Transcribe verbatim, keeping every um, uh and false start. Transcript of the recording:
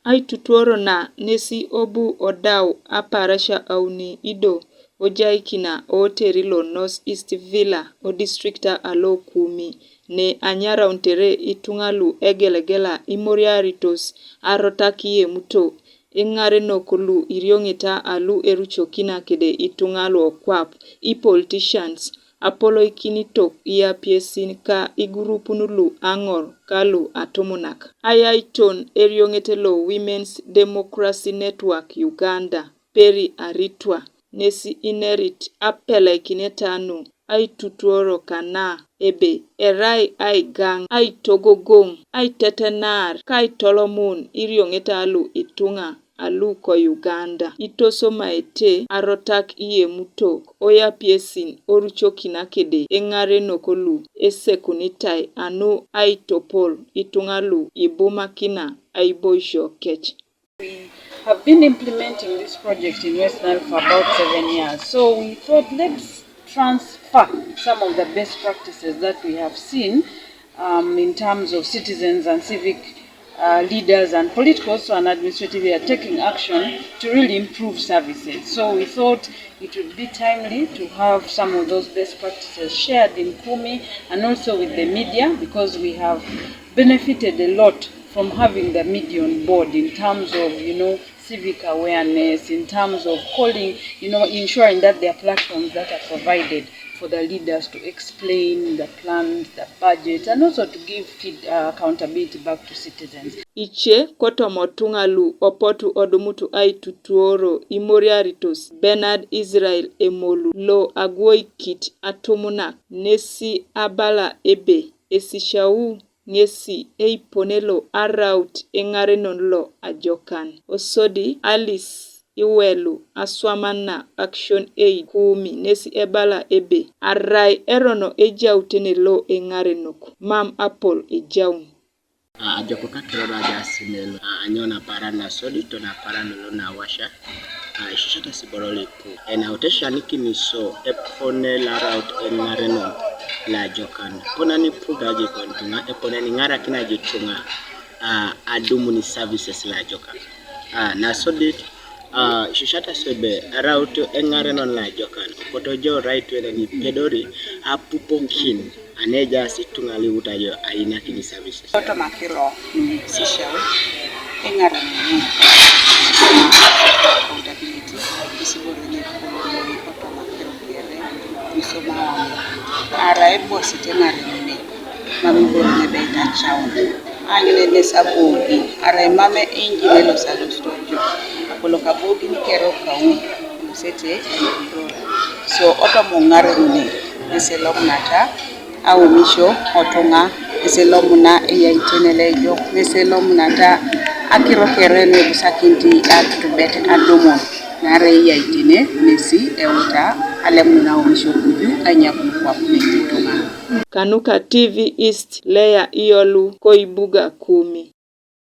Aitutuoro na nesi obu odau apaarasia auni ido ojaikina ooteri lo North East Villa odistrikta alo Kumi, ne anyarauntere ituŋa lu egelegela imoriaritos arotak iyemuto, iŋarenok lu irioŋeta alu erucokina kede ituŋa lu okwap, ipoliticians, apoloikinitok iapiesin ka igurupun lu aŋor ka lu atumunak. Ayaiton erioŋet lo Women's Democracy Network Uganda, Peri Aritwa, nesi inerit apeleikineta nu aitutuoro kana ebe erai aigaŋ, aitogogoŋ, aitetenar, ka aitolomun irioŋeta lu ituŋa alu ko Uganda itosomaete arotak iyemutok oiapiesin orucokina kede eŋarenok lu esekunitai anu aitopol ituŋa lu ibumakina aiboisio kec. We have been implementing this project in West Nile for about seven years. So we thought, let's transfer some of the best practices that we have seen, um, in terms of citizens and civic, uh, leaders and politicals also and administratively are taking action to really improve services. So we thought it would be timely to have some of those best practices shared in Kumi and also with the media, because we have benefited a lot from having the media on board in terms of, you know, civic awareness, in terms of calling, you know, ensuring that there are platforms that are provided for the leaders to explain the plans, the budget, and also to give feed, uh, accountability back to citizens. Ice kotoma ituŋa lu opotu odumutu aitutuoro imoriaritos Bernard Israel Emolu lo agwoikit atumunak, nesi abala ebe esisiau ŋesi eipone lo araut eŋarenon lo ajokan. Osodi Alice Iwelu aswaman na Action Aid Kumi nesi ebala ebe arai erono ejautene lo eŋarenok mam apol ejaun. Ajokok akiror ajasinel anyo naparan nasodit to naparan lo nawasha. Aishushat esiboro lipu enautesha nikiniso epone laraut eŋarenon lajokan. Pona nipuga jikon tunga epone niŋarakin ajituŋa adumuni services lajokan. Nasodit ishushat asebe araut eŋarenon lajokan kotojo raitwene nipedori apupokin. Anejaas ituŋa liwut ajo ainakini services. Kotoma kiro nuisisiau eŋaranini accountability isiboro nyekolo kotoma kiro kere isomawani ara ebosit eŋaranini mam iboro nebe itacaun. Aanyun enes abogi arai mam engine losalosit ojo apolok abogin kere okaun. Sete so otomo ŋaruni nese lomunata aumisio otuŋa nese lomuna eyaitene lejok nese lomunata akiro kere nebusakinti atutubet adumon nare eyaitene nesi euta alemun aumisio kuju anyakun kwap neitutuŋa. Kanuka TV East Leah Iyolu koibuga Kumi.